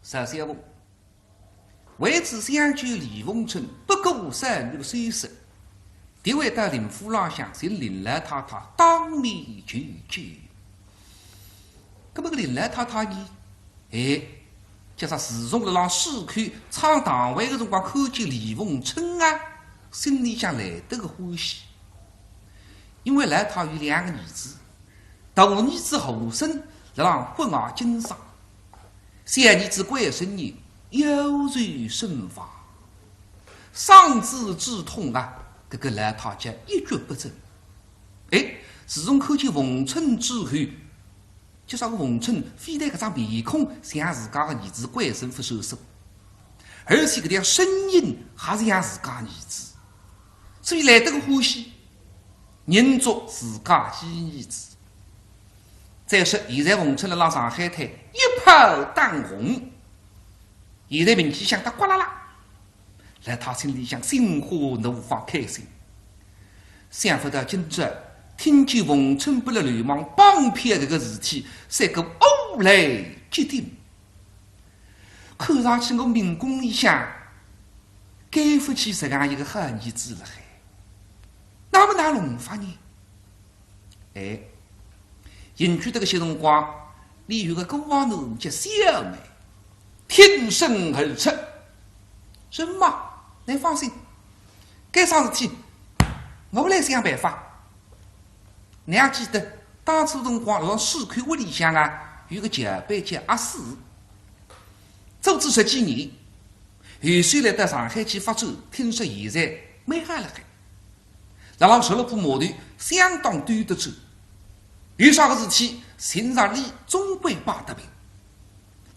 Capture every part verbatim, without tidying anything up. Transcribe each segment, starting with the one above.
赵小凤为仔相救李凤春，不顾少女的生死，特为到林府浪向寻林老太太当面求救。那么个林老太太呢？哎，叫啥自从辣浪市口唱堂会的辰光看见李凤春啊，心里向来得个欢喜。因为老太有两个儿子，大儿子和生辣浪国外经商，小儿子关生呢，夭折身亡。丧子之痛啊，搿个老太太一蹶不振。哎，自从看见凤春之后，就啥个凤春非但搿张面孔像自家个儿子关生勿生疏，而且搿条声音还像自家儿子，所以来得个欢喜，认作自家亲儿子。再说现在凤春辣浪上海滩一炮当红，现在名气响得呱啦啦，老太心里向心花怒放开心。想勿到今朝听见凤春拨了流氓绑票搿个事体，三个乌来激动。看上去我命宫里向该勿起实梗一个好儿子了嗨。那么哪弄法呢？哎，隐居搿个歇辰光，俚有个姑房囡叫小妹，挺身而出。“沈妈，倷放心，该桩事体我来想办法。”倷还记得当初辰光辣市口屋里向啊，有个轿班叫阿四，做仔十几年，后首来到上海去发展，听说现在蛮好了海。 辣浪十六铺码头相当兜得转，有啥个事体寻着俚总归摆得平。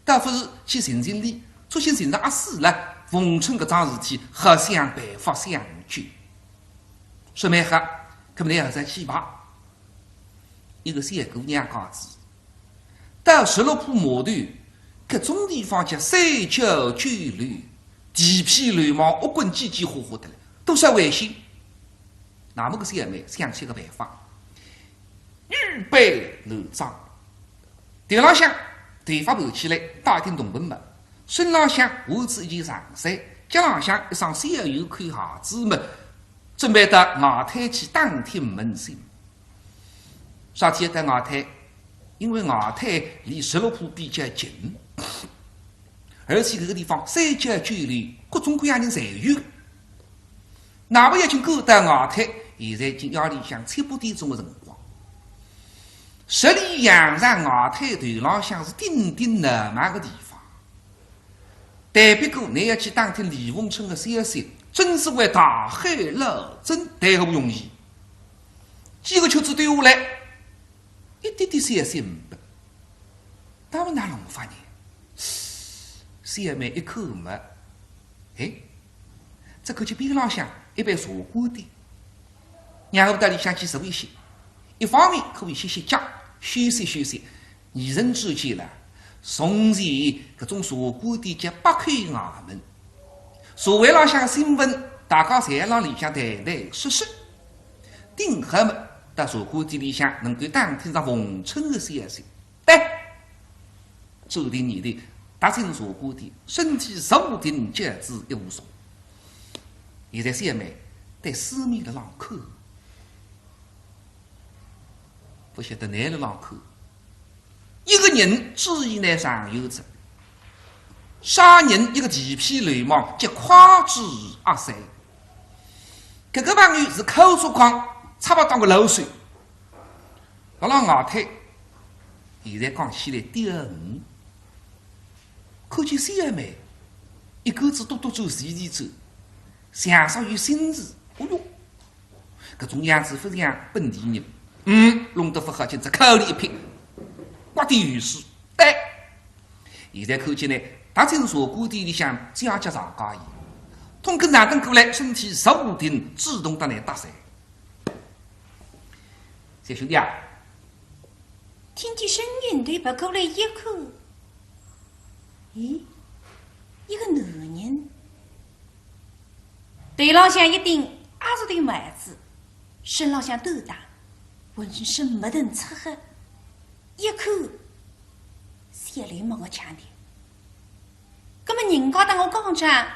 倒勿如去寻寻俚，索性寻着阿四了，凤春搿桩事体好想办法相救。说蛮好，搿么倷现在去吧。一个小姑娘家子， 到十六铺码头，搿种地方叫三教九流，地痞流氓恶棍挤挤呼呼得来，多少危险。那么个小妹想出个办法，预备男装，头浪向头发盘起来，戴顶铜盆帽，身浪向换仔一件长衫，脚浪向一双小圆口鞋子么，准备到外滩去打听问讯。 啥体要到外滩？因为外滩离十六铺比较近，而且搿个地方三教九流，各种各样人侪有。那么已经赶到外滩，现在已经夜里向七八点钟的辰光。十里洋场外滩头浪向是顶顶闹猛个地方。 但不过倷要去打听李凤春个消息，真是为大海捞针，谈何容易。几个曲子对下来，一点点消息呒不。那么哪弄法呢？小妹一看么，哎，只看见边浪向一爿茶馆店，让我到里向去坐一歇。一方面可以歇歇脚，休息休息， 二则之间啦，从前搿种茶馆店叫八开衙门，社会浪向个新闻，大家侪辣里向谈谈说说。顶好么，到茶馆店里向能够打听着凤春个消息。对，转定念头，踏进茶馆店，身体坐定，轿子一扶松。现在小妹对四面辣浪看， 勿晓得哪能浪看。一个人注意呢上有着，啥人？一个地痞流氓叫侉主阿三。搿个朋友是口出狂，差勿多个老手。辣辣外滩，现在讲起来第二五。看见小妹，一个子笃笃走，齐齐走，像煞有心事。哦哟， 搿种样子勿像本地人，嗯，弄得勿好，简直口里一撇，刮点油水。对，现在看见呢，踏进茶馆店里向，只要叫上家一，通跟上等过来，身体坐定，主动搭倷搭讪。小兄弟啊，听见声音对别过来一看，咦，一个男人。 头浪向一顶鸭舌头帽子，身浪向斗篷，浑身没得出汗，一口血来没个腔调。葛么人家搭我讲讲，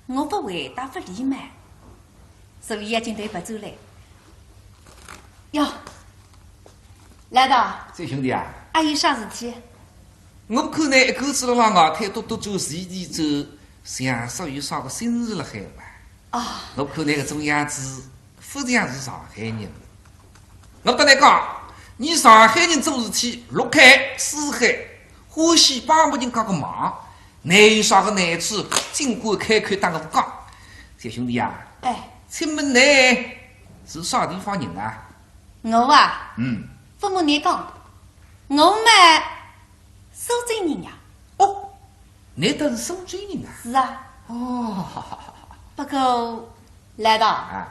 我勿回答勿礼貌，所以要紧对勿转来。哟，来道，小兄弟啊，阿有啥事体？我看倷一口子辣辣外滩笃笃转西地转，像煞有啥个心事辣海哇。啊，我看倷搿种样子， 勿像是上海人。我搭倷讲，伲上海人做事体，陆海、四海，欢喜帮别人家个忙，倷有啥个难处，尽管开口搭我讲。小兄弟啊，哎，请问倷是啥地方人啊？我啊，嗯，勿瞒倷讲，我嘛苏州人呀。哦，倷倒是苏州人啊？是啊。哦，好好好好。不过， 来道，啊，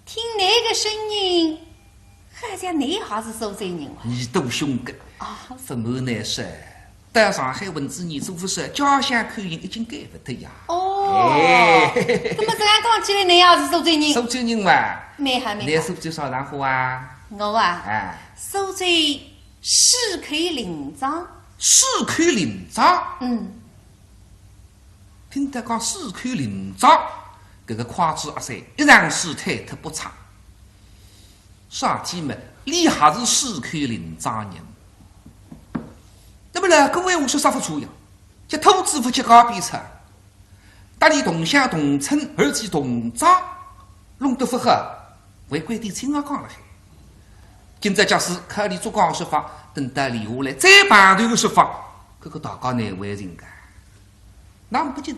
听倷个声音，好像倷也是苏州人哇。倷倒凶个。啊，勿瞒倷说，到上海混仔年数勿少，家乡口音已经改勿脱呀。哦，哎，那么这样讲起来，倷也是苏州人？苏州人哇。蛮好，蛮好。倷苏州啥场化啊？我啊，哎，苏州市口临漳。市口临漳？嗯。 听得讲市口临漳，搿个侉子阿三一场势推脱勿差。啥体么，俚还是市口临漳人。那么呢，搿闲话说煞勿错呀，叫兔子勿吃街边草，搭俚同乡同村，而且同庄，弄得勿好，还怪点亲阿讲辣海。今朝假使靠俚做官说法，等到俚下来再碰头个说法，搿个大家难为情个。 那勿紧，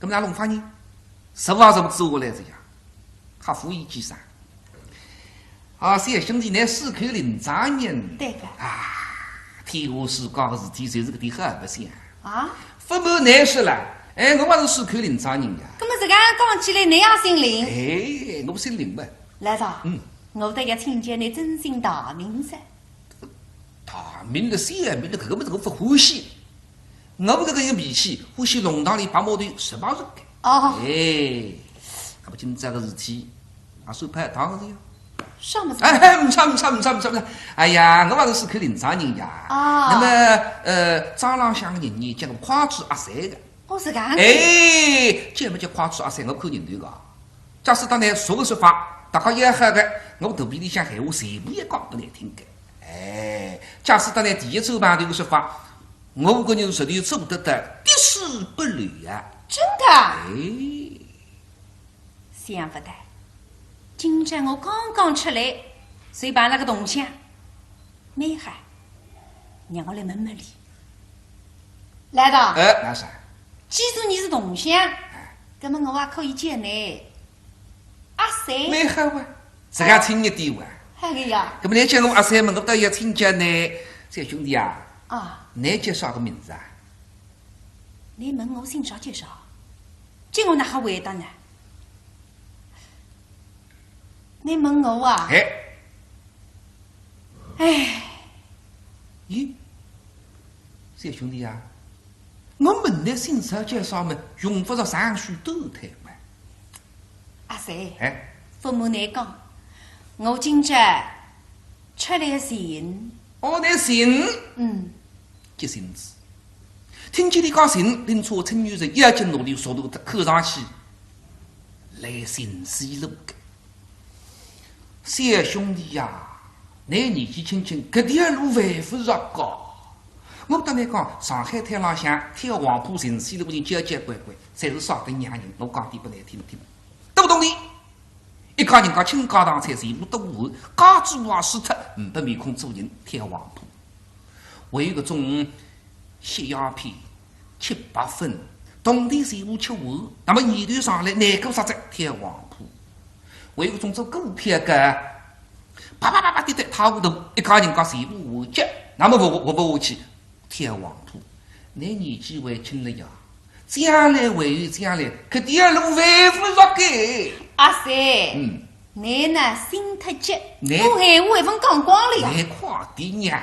搿么哪弄法呢？实话实说来哉呀，还敷衍几声。啊，小兄弟，倷市口临漳人？对个。啊，天下世界个事体，侪是搿点好白相。啊？勿瞒倷说啦，哎，我也是市口临漳人呀。搿么实梗讲起来，倷也姓林？哎，我姓林嘛。来道，嗯，我倒要请教倷尊姓大名噻。 大名了小名了，搿个物事我勿欢喜。我搿个人脾气，欢喜弄堂里拔毛头，实梗是个。哦。哎，搿么今朝个事体，也算派堂个呀。啥物事？哎，哎，勿差，勿差，勿差，勿差，勿差。哎呀，我也是市口临漳人呀。啊。那么，呃，庄浪向个人呢，叫我侉子阿三个。哦，是搿样子。哎，叫么叫侉子阿三，我看人头个。 假使搭倷熟个说法，大家要好个，我肚皮里向闲话全部也讲拨倷听个。哎，假使搭倷第一次碰头个说法，我个人实头做得到滴水不漏啊。真的啊？哎。想勿到，今朝我刚刚出来，就碰着个同乡。 蛮好，让我来问问俚。来道，哎，哪啥？既然倷是同乡，哎，搿么我也可以叫倷阿三。蛮好啊，实梗亲热点哇。好个呀。搿么倷叫我阿三嘛，我倒要请教倷，小兄弟啊，啊，倷叫啥个名字啊？倷问我姓啥叫啥？叫我哪哈回答呢？倷问我啊？哎。 哎。咦，小兄弟啊，我问倷姓啥叫啥么，用勿着长吁短叹嘛。阿三，哎，勿瞒倷讲，我今朝出来寻。哦，倷寻？嗯。急性子。听见俚讲寻，拎出春雨水，一径拿俚速度扣上去，来寻死路个。 小兄弟呀，倷年纪轻轻，搿条路还勿熟个。我搭倷讲，上海滩浪向跳黄浦寻死路个人交交关关，侪是啥等样人，我讲点拨倷听听。都懂的。一家人家倾家荡产，全部都完，家主也死脱，呒不面孔做人，跳黄浦。还有搿种吸鸦片、 吃白粉，铜钿全部吃完，那么年头上来，难过煞哉，跳黄浦。还有种做股票个，啪啪啪啪跌得一塌糊涂，一家人家全部完结，那么活活勿下去，跳黄浦。倷年纪还轻了呀，将来还有将来，搿条路还勿熟个。阿三，嗯。 倷呢，心太急，倷我闲话还朆讲光了呀。倷快点呀。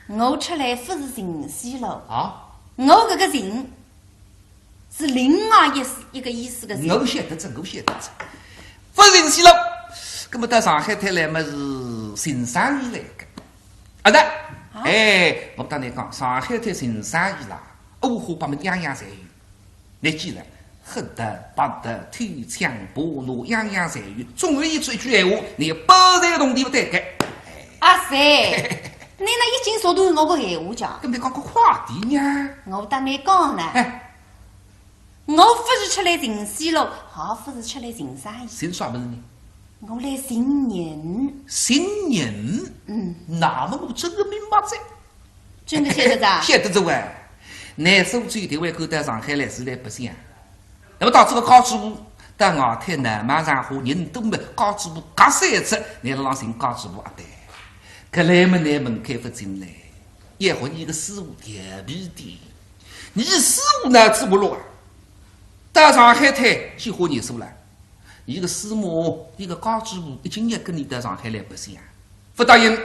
我出来勿是寻死路。啊？我搿个寻，是另外一思，一个意思个寻。我晓得哉，我晓得哉。勿寻死路，搿么到上海滩来么是寻生意来个。啊，对，啊？哎，我搭倷讲，上海滩寻生意啦，五花八门，样样侪有。倷记牢，黑个、白个、偷抢、扒拿，样样侪有。总而言之一句闲话，倷包赚铜钿勿对个。阿三，倷哪一径说断我个闲话讲？搿倷讲个快点呀。我搭倷讲呢，哎。 我勿是出来寻死路，也勿是出来寻生意。寻啥物事呢？我来寻人。寻人？嗯。那么我真个明白哉。真个晓得哉？晓得哉喂。倷苏州地位高到上海来是来白相。那么到仔个家主婆，到外滩闹卖场化人多么，家主婆隔三尺，倷辣浪寻家主婆啊对。搿来么倷门槛勿进来，要学伲个师傅调皮点。 伲师傅呢，师傅咯啊，到上海滩几化年数了。伲个师母，伲个家主婆已经要跟伲到上海来白相，勿答应。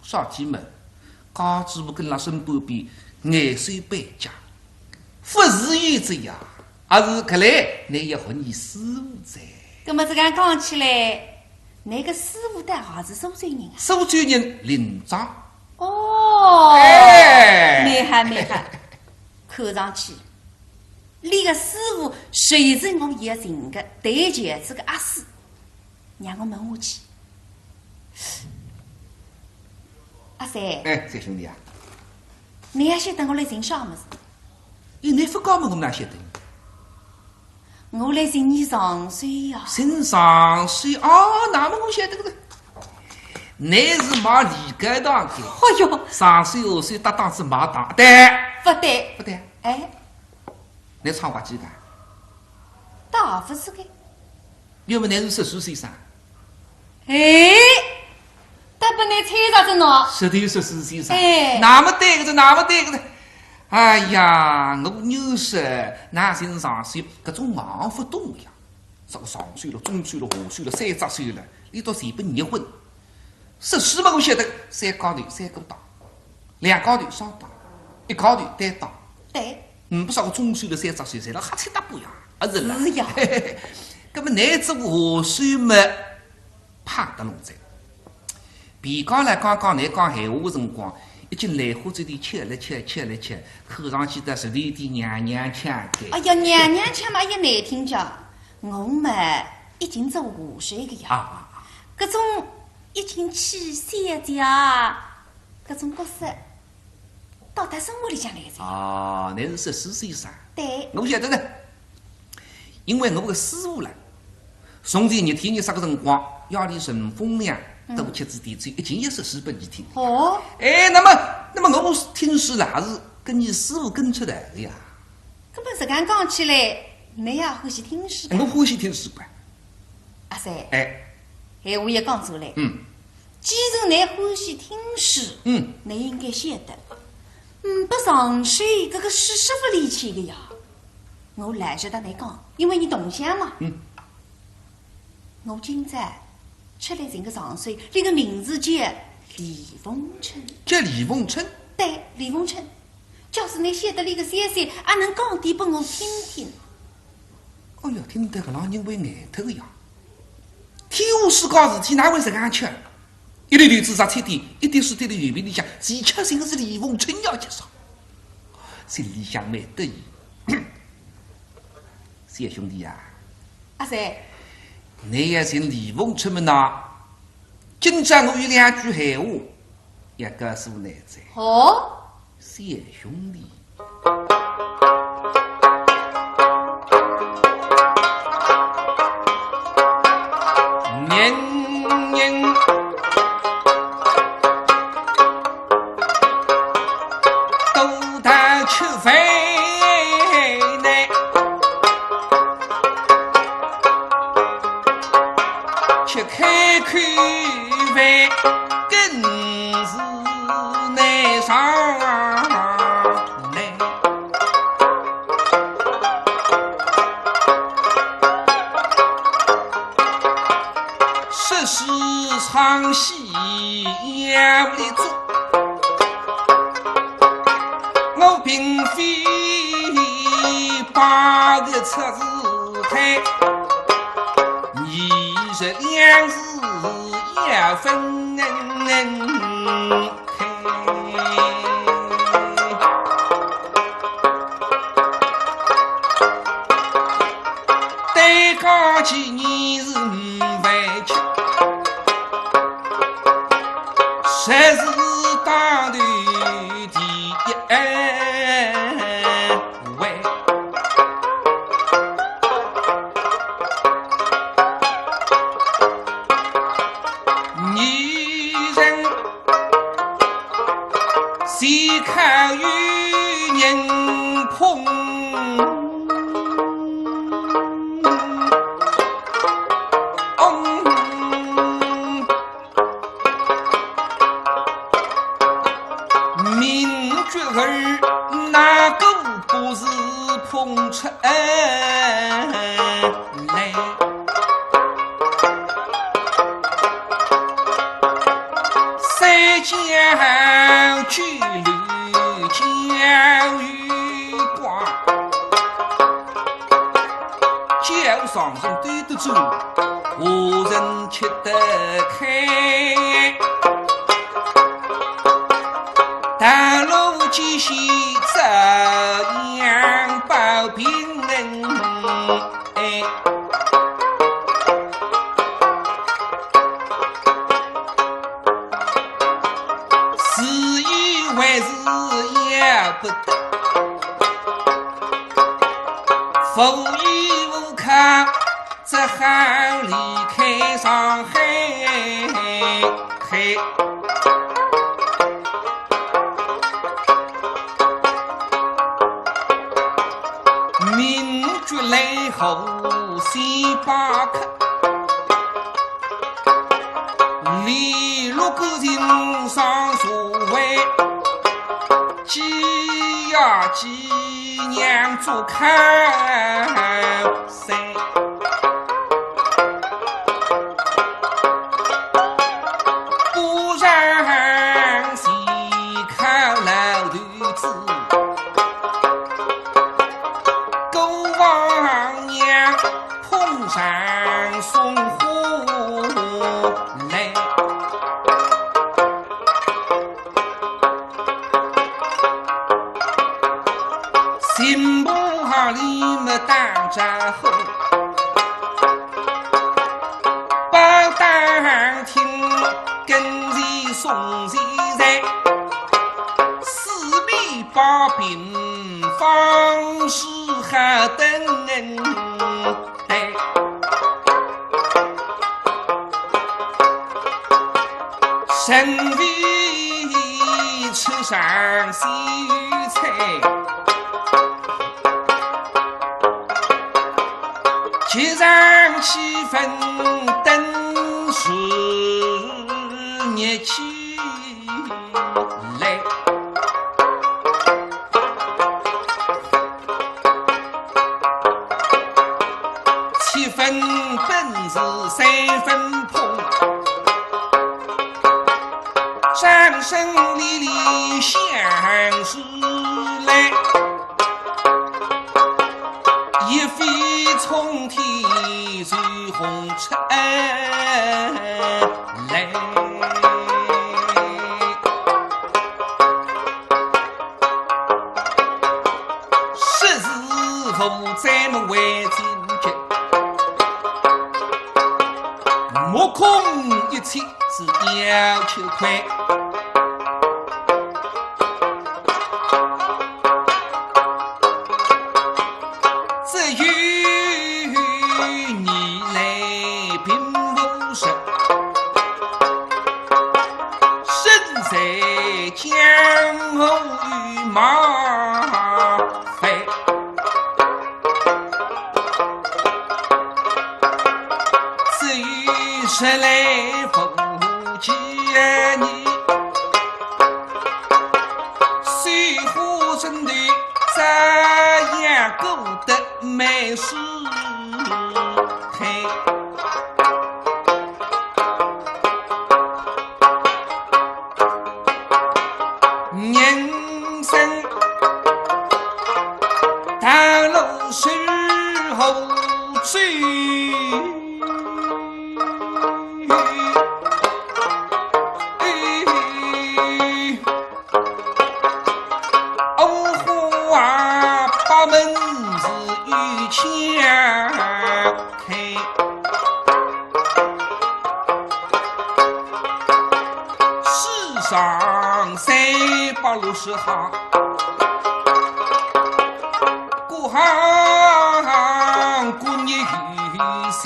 啥体么？家主婆跟辣身半边，碍手碍脚，勿是伊这样，而是搿来，倷要学伲师傅哉。搿么这样讲起来，倷个师傅倒还是苏州人啊？苏州人，临漳。哦，哎。蛮好，蛮好。 看上去，倷个师傅就是我要寻个，对，就是个阿四，让我问下去。阿三，哎，三兄弟啊。倷也晓得我来寻啥物事？哎，倷勿讲么，我哪晓得？我来寻伲上手呀。寻上手？哦，那么我晓得个了。倷是卖梨膏糖个。哎哟。上手下手搭档仔卖糖，对？勿对。勿对？哎。倷唱滑稽个？倒勿是个。要么倷是说书先生？哎，倒拨倷猜着哉喏。说得有说书先生。哎。那么对个哉，那么对个哉。哎呀，我又说，哪寻上手，搿种行勿懂呀。 啥个上手了、中手了、下手了、三只手了，伊倒随便热混。说书么我晓得，三家头三个档，两家头双档，一家头单档。对。嗯，勿少个中手了、三只手，侪辣瞎七搭八呀，啊是啦。是呀。搿么倷做下手么，碰得拢哉。 比方来讲讲，倷讲闲话个辰光，已经兰花指头翘了翘，翘了翘，看上去倒是有点娘娘腔个。哎呀，娘娘腔嘛也难听叫，我嘛已经做下手个呀。啊啊啊！搿种一进去小姐啊，搿种角色， 到㑚生活里向来个。啊，倷是说书先生。对。我晓得呢，因为我个师傅啦，从前热天热煞个辰光，夜里乘风凉，嗯。到吃仔点酒，一径也说书拨伲听。哦。哎，那么，那么我听书啦，还是跟伲师傅跟出来个呀。搿么实梗讲起来，倷也欢喜听书个？我欢喜听书个。阿三。哎。闲话也讲出来。嗯。 既然倷欢喜听书，嗯。倷应该晓得，嗯，勿上手搿个书是勿离奇个呀。我老实搭倷讲，因为伲同乡嘛。嗯。我今朝出来寻个上手，俚个名字叫李凤春。叫李凤春？对，李凤春。 假使倷晓得俚个消息，阿能讲点拨我听听？哎呀，听得搿浪人为呆脱个呀！天下世界事体哪会实梗巧？一粒豆子值七点，一滴水滴辣油瓶里向，最巧寻个是李凤春要介绍。心里向蛮得意。小兄弟啊，阿三，倷要寻李凤春么呢，今朝我有两句闲话 也告诉倷哉。哦？小兄弟。人人都在吃饭呢。 吃开口饭更是难上来。说书唱戏要立足，我并非摆个赤字台，二十两是分开。对讲起你是勿会吃，实是当头第一位。 女人是靠有人捧。名角儿哪个不是捧出来？三教九流交与光，叫上人对得住，无人 吃得开。道路艰险照样保平安。是以为是要不得，无依无靠， 只好离开上海。名角来后先把客，李六个人上座位，几呀几 娘做靠山，不让西靠老头子，姑王娘 捧上送货来。新妇行里么打招呼，包打听跟前送钱财，四面八平方是好等 对，神位吃上西餐，集上气氛等是热气。 来。七分本事三分捧，掌声里里响是来，一飞冲天随红尘 来。说是无罪么为情节，目空一切是要求快。 只有你来并无实，身在江湖与麻烦，只有实来无及你。 水火争斗，照样过得蛮舒坦。人生道路是何处？掀开。世上三百六十行，各行各业有些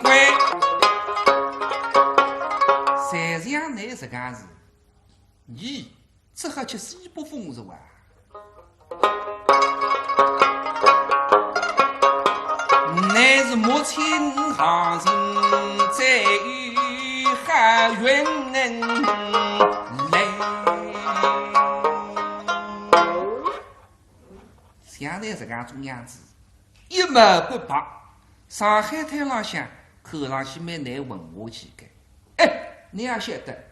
官。实际上呢，实梗是，咦， 只好吃西北风是哇？乃是目前行情最好运来。像乃实梗种样子，一毛不拔，上海滩浪向看上去蛮难混下去个。哎，你也晓得，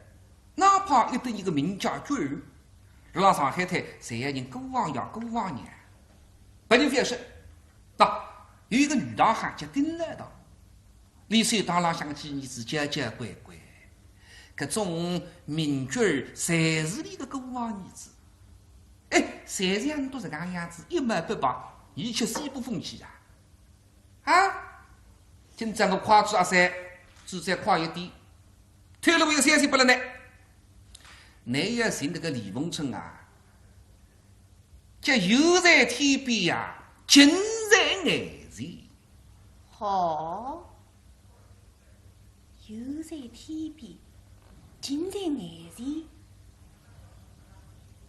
哪怕一等一个名家角儿，辣上海滩侪要认姑房爷姑房娘。别人覅说，喏，有一个女大亨叫丁老大，俚手堂浪向个几个儿子交交关关，搿种名角儿侪是俚个姑房儿子。哎，侪是像倷实梗样子，一毛不拔，伊吃西北风去啊。 啊，今朝我快仔阿三，仔再快一点，透露一个消息拨倷呢。倷要寻搿个李逢春啊，叫远在天边呀，近在眼前。好。 远在天边，近在眼前。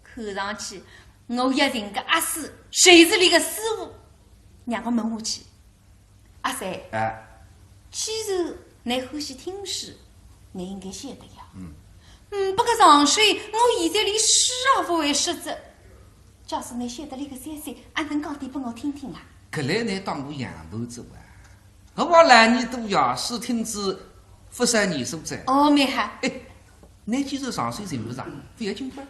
看上去，我要寻个阿四，就是俚个师傅。让我问下去。阿三，哎。既然倷欢喜听书，倷应该晓得呀。嗯。嗯，不过上首，我现在连书也勿会说哉。假使倷晓得俚个消息，阿能讲点拨我听听啊？搿来倷当我洋盘哉哇？ 我话倷年纪大呀，书听仔勿少年数哉。哦，蛮好。哎，倷既然上首寻勿着，勿要紧吧？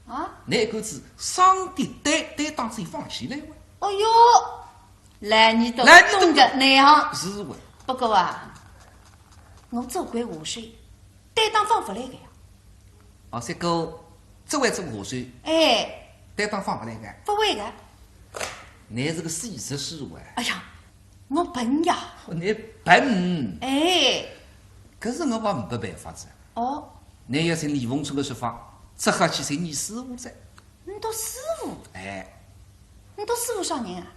啊？倷搿次双档担，担当仔放心来哇。哦哟，倷年纪大，倷年纪大，懂得内行。是哇。不过啊，我做过下手，担当放勿来个呀。哦，三哥，做过下手？哎。担当放勿来个？勿会个。倷是个四十岁哇。哎呀， 我笨呀。倷笨？哎。搿是我也呒办法哉。哦。倷要寻李逢春个说法，只好去寻伲师傅哉。倷笃师傅？哎。倷笃师傅啥人啊？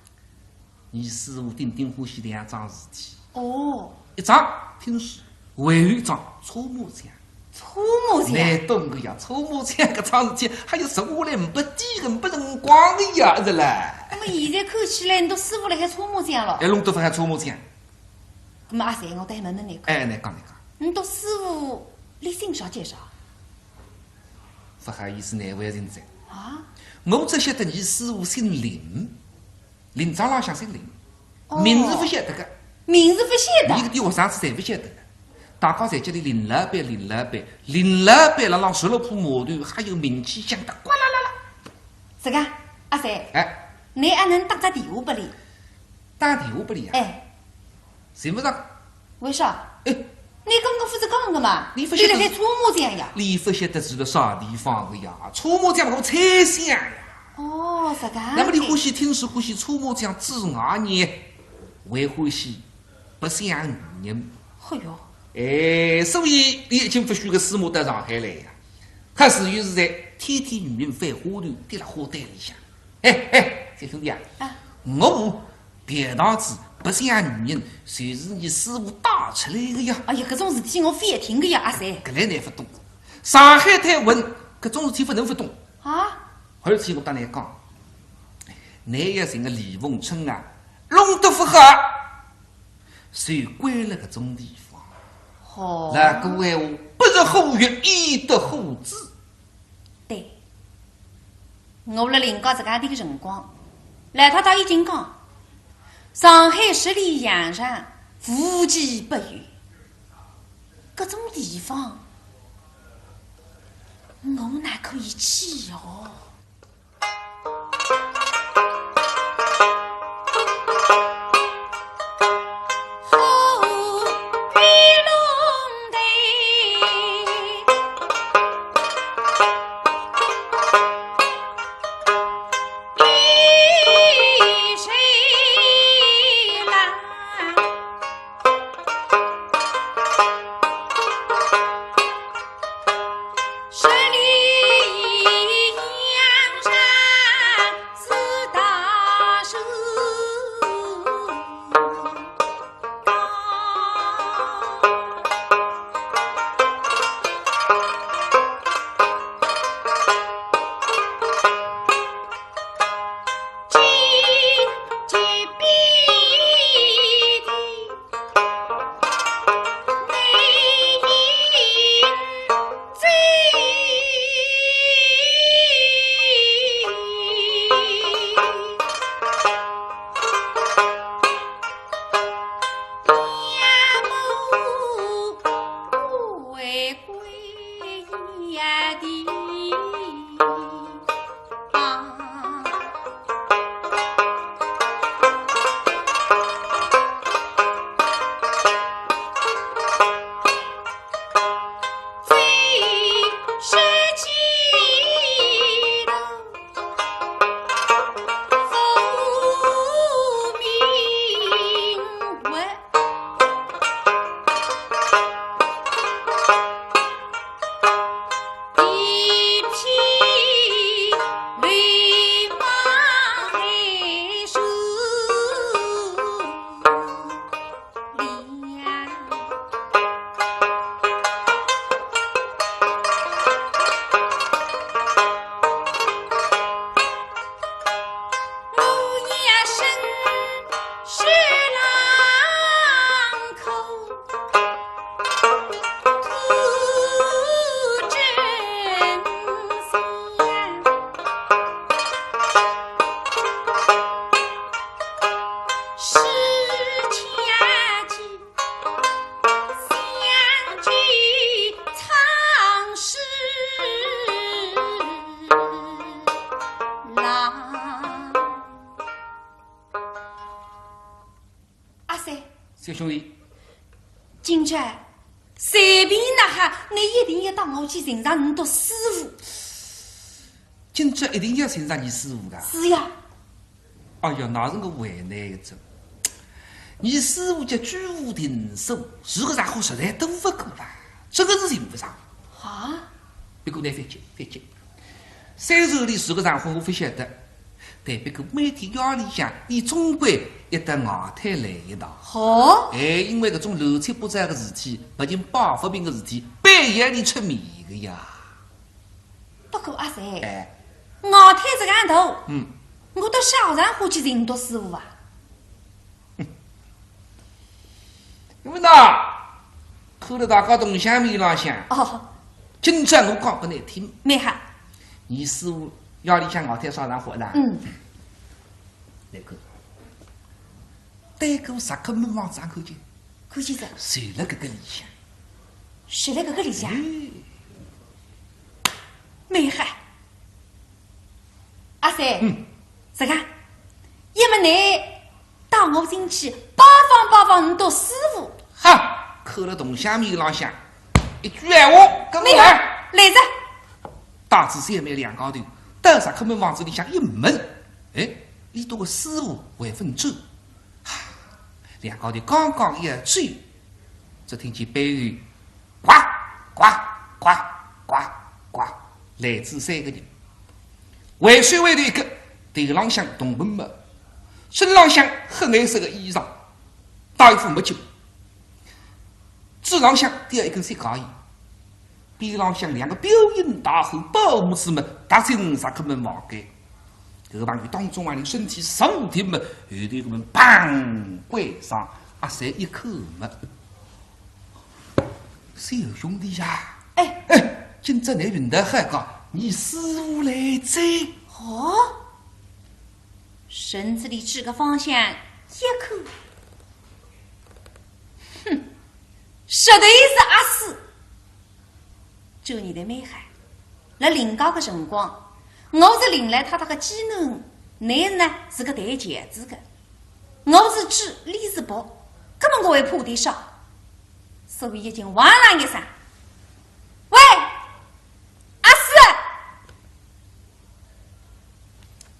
伲师傅顶顶欢喜两桩事体。哦。一桩听书，还有一桩搓麻将。 搓麻将？倷懂个呀，搓麻将搿桩事体，还要坐下来呒拨底个，呒拨辰光个呀，是啦。那么现在看起来，倷笃师傅辣海搓麻将了。哎，弄得勿好搓麻将。那么阿三，我再问问倷看。哎，倷讲，倷讲。倷笃师傅，俚姓啥叫啥？勿好意思，难为情哉。啊？我只晓得伲师傅姓林。 林庄浪向姓林，哦。名字勿晓得个。名字勿晓得？伲搿点学生子侪勿晓得个。大家侪叫俚林老板，林老板，林老板辣浪十六铺码头还有名气，响得呱啦啦啦。实梗，阿三，哎。倷阿能打只电话拨俚？打电话拨俚啊？哎。寻勿着。 为啥？哎。倷刚刚勿是讲个嘛，俚勿晓得，俚辣海搓麻将呀。俚勿晓得是辣啥地方个呀，搓麻将我猜想呀。哦，实梗。那么俚欢喜听书，欢喜搓麻将之外呢，还欢喜白相女人。哎哟。哎，所以俚已经勿许个师母到上海来呀。可是有时在天天女人翻花头，跌辣花堆里向。哎，哎，小兄弟啊，啊。我 别堂子白相女人，就是伲师傅带出来个呀。哎呀，搿种事体我覅听个呀，阿三。搿来倷勿懂，上海滩混，搿种事体勿能勿懂。啊？而且我搭倷讲，倷要寻个李逢春啊，弄得勿好，就关辣搿种地方。哦。老古闲话，不入虎穴，焉得虎子。 对，我辣临街实梗个辰光，老太太已经讲，上海十里洋场，无奇不有。搿种地方，我哪可以去哦？阿三，小兄弟，今朝随便哪哈，你一定要带我去寻着你的师傅。今朝一定要寻着你师傅个？是呀。哎呀，那是我为难一只。你师傅叫居无定所，是个家伙实在多勿过啦，这个是寻勿着。啊？不过呢，覅急，覅急。虽然伊是个家伙我勿晓得，但不过每天夜里向，伊总归要搭外滩来一趟。好。哎，因为搿种乱七八糟个事体，毕竟摆勿平个事体，必要伊出面个呀。不过阿三，哎。外滩实梗大，嗯。我到啥场化去寻到师傅啊？ 因为呢，看了大家同乡面浪向，哦。今朝我讲拨你听。蛮好。你师傅夜里向外滩啥场化啦？嗯。那个，对过石库门房子看见？看见哉。就辣搿个里向。就辣搿个里向？哎。蛮好。阿三，嗯。实梗，要么你 带我进去拜访拜访你的师傅。哈，看了同乡面浪向，一句闲话，跟我来。来哉。带仔小妹两家头，到石库门房子里向一问，哎，伊笃个师傅还朆走。哈，两家头刚刚一要走，只听见背后 呱呱呱呱呱，来仔三个人。为首为头一个，头浪向铜盆帽，身浪向黑颜色个衣裳，戴一副墨镜，嘴浪向叼一根雪茄烟，边浪向两个彪形大汉保姆子们踏进石库门房间。 搿个朋友当中啊，伊身体坐定么，后头搿么砰关上，阿三一看么，小兄弟呀，哎。哎，今朝倷运道好个，你师傅来哉。哦，顺仔俚指个方向一看，哼，实头是阿四。 做倷个妹妹，辣林家个辰光，我是林来太太个继囡，倷呢是个抬轿子个。我是主，俚是仆，搿么我还怕点啥？所以一径喊了一声：“喂，阿四！”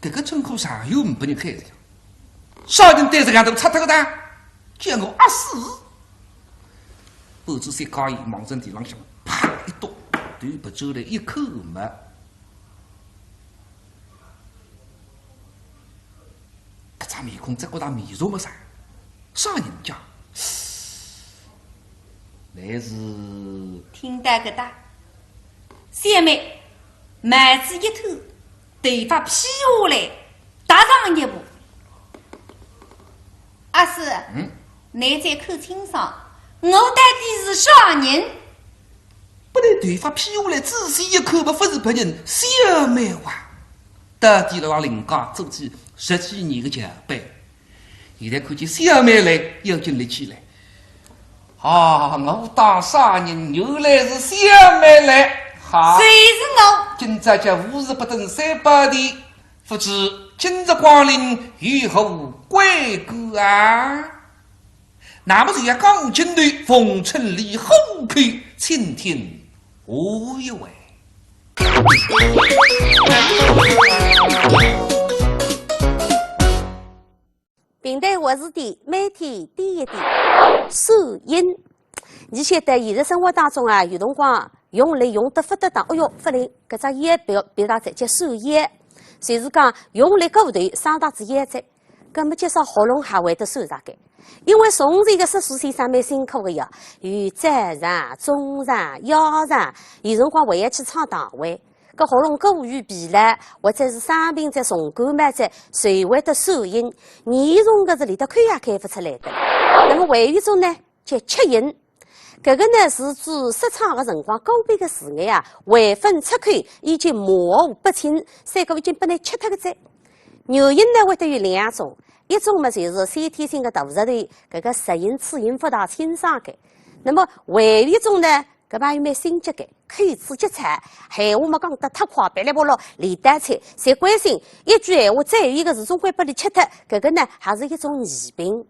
搿个称呼上又呒拨人开个呀，啥人对着俺头插脱个哒？叫我阿四？ 半支雪茄烟望仔地浪向啪一倒，头别转来一看么，搿张面孔只觉着面熟么哉，啥人家？乃是……听到搿搭，小妹帽子一脱，头发披下来， 踏上一步。阿四，嗯？倷再看清爽，我到底是啥人？拨俚头发披下来仔细一看，么勿是别人，小妹哇！到底辣林家做仔十几年个轿班，现在看见小妹来，要紧立起来。 啊，我当啥人，原来是小妹来。好，谁是我？今朝叫无事不登三宝殿，不知今日光临有何贵干啊？那么就要讲进去，奉承你虎口，请听下一回。评弹活字典，每天点一点。算音。你晓得现实生活当中啊，有辰光用力用得勿得当，哎哟，勿灵，搿只腰别别打折，叫酸腰。就是讲用力过头，伤到仔腰子，搿么至少喉咙还会得酸着个。因为从前个说书先生蛮辛苦个呀，有早场、中场、夜场，有辰光还要去唱堂会。 搿喉咙过于疲劳，或者是生病哉、重感冒哉，侪会得酸音，严重个是连得口也开勿出来个。那么还有一种呢，叫吃音。搿个呢是指说唱个辰光个别个字眼啊，未曾出口已经模糊不清，赛过已经拨倷吃脱个哉。元音呢会得有两种，一种嘛就是先天性个大舌头，搿个舌音、齿音勿大清爽个。那么还有一种呢， 搿朋友蛮心急个，口齿急促，闲话么讲得太快，噼里啪啦连带出，习惯性一句闲话再有一个字总归拨俚吃脱，搿个呢还是一种疑病。